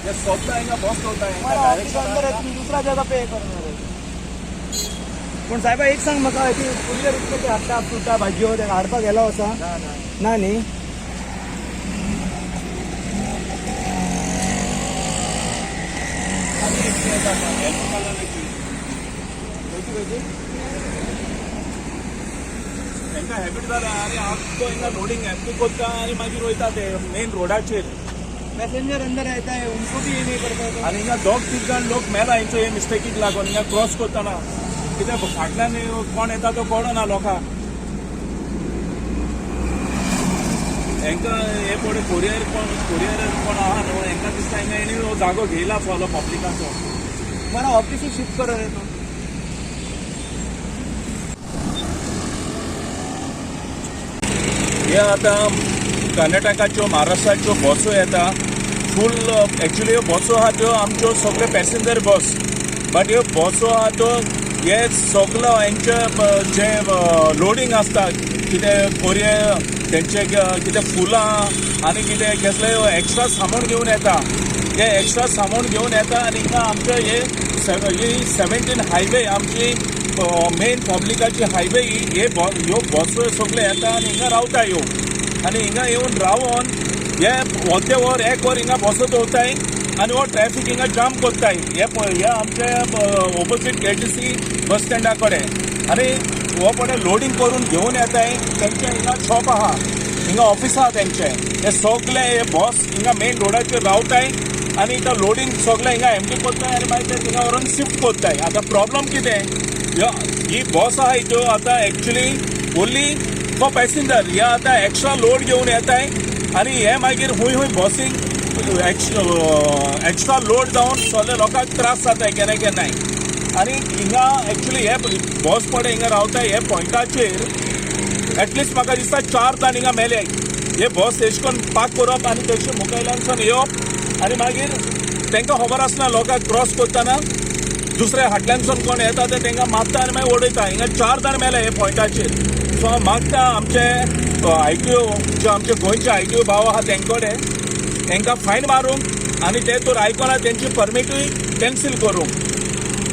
हे सोदता हिंगा बस चलता. तुम्हारा ऑफिस अंदर है, तुम दूसरा जगह पे करणार आहे. पूण साहेबा, एक सांग म्हाका, ती कुरियर इतले ते हाडटा फ्रुटां भाजयो, ते हाडपाक गेलो आसा ना न्ही? खंयची खंयची? तांकां हॅबिट जाला आनी आमचो हिंगा लोडींग एमटी कोत्ता आनी मागीर वयता ते मेन रोडाचेर. पैसेंजर अंदर रहता है, उनको भी ये नहीं पड़ता है. आनी हिंगा दोग तीग जाण लोक मेला हेंचो हे मिस्टेकीक लागून. हिंगा क्रॉस करतना कित्याक फाटल्यान कोण येता तो कळना लोकांक. हेंकां हे पळय, कोरियर कोण, कोरियर कोण आहा न्हू, हेंकां दिसता हिंगा हेणी हो जागो घेयला सगलो पब्लिकाचो. तुम्हारा ऑफिस ही शिफ्ट करो रे तो. हे आतां कर्नाटकाच्यो, महाराष्ट्राच्यो बसो येता फूल. एक्चुली ह्यो बसो आहा त्यो आमच्यो सगळ्यो पॅसेंजर बस, बट ह्यो बसो आहा त्यो हे सगलो हेंचे जे लोडींग आसता, कितें कोरियर तेंचे, कितें फुलां आनी कितें कसलें एक्स्ट्रा सामान घेवन येता. हे एक्स्ट्रा सामान घेवन येता आनी हिंगा आमचे हे ही 17 हायवे, आमची मेन पब्लिकाची हायवे ही. हे ह्यो बसो सगळे येता आनी हिंगा रावता ह्यो. आनी हिंगा येवन रावोन हे अर्दे वर, एक वर हिंगा बसो दवरताय आनी हो ट्रॅफिक हिंगा जाम करताय. हे पळय, हे आमचे ओपोजीट केटीसी बस स्टँडा कडेन. आनी हो पळय, लोडींग करून घेवन येताय. तेंचे हिंगा शॉप आहा, हिंगा ऑफिस आहा तेंचे. हे सगळे हे बस हिंगा मेन रोडाचेर रावताय आनी इथं लोडींग सगळें हिंगा एमटी करताय आनी मागीर ते थिंगा व्हरोन शिफ्ट करताय. आतां प्रॉब्लम कितें, ह्यो ही बस आहा त्यो आतां एक्चुली ओन्ली फॉर पॅसेंजर. हे आतां एक्स्ट्रा लोड घेवन येताय आनी हे मागीर हुंय हुंय बसींक एक्स्ट्रा लोड जावन सगळे लोकांक त्रास जाताय केन्ना केन्नाय. आनी हिंगा एक्चुली हे बस पडे हिंगा रावता, हे पॉयंटाचेर एटलिस्ट म्हाका दिसता चार जाण हिंगा मेले. हे बस एश कोन पार्क करप आनी तेचे मुखायल्यानसून येवप आनी मागीर तांकां खबर आसना, लोकांक क्रॉस करतना दुसऱ्या फाटल्यानसून कोण येता ते तांकां मारता आनी मागीर उडयता. हिंगा चार जाण मेले हे पॉयंटाचेर. सो हांव मागता आमचे आरटीओ, जे आमचे गोंयचे आरटीओ भाव आहा तेंकडे, तांकां फायन मारूंक आनी ते तर आयकना तेंची परमिटूय कॅन्सील करूंक.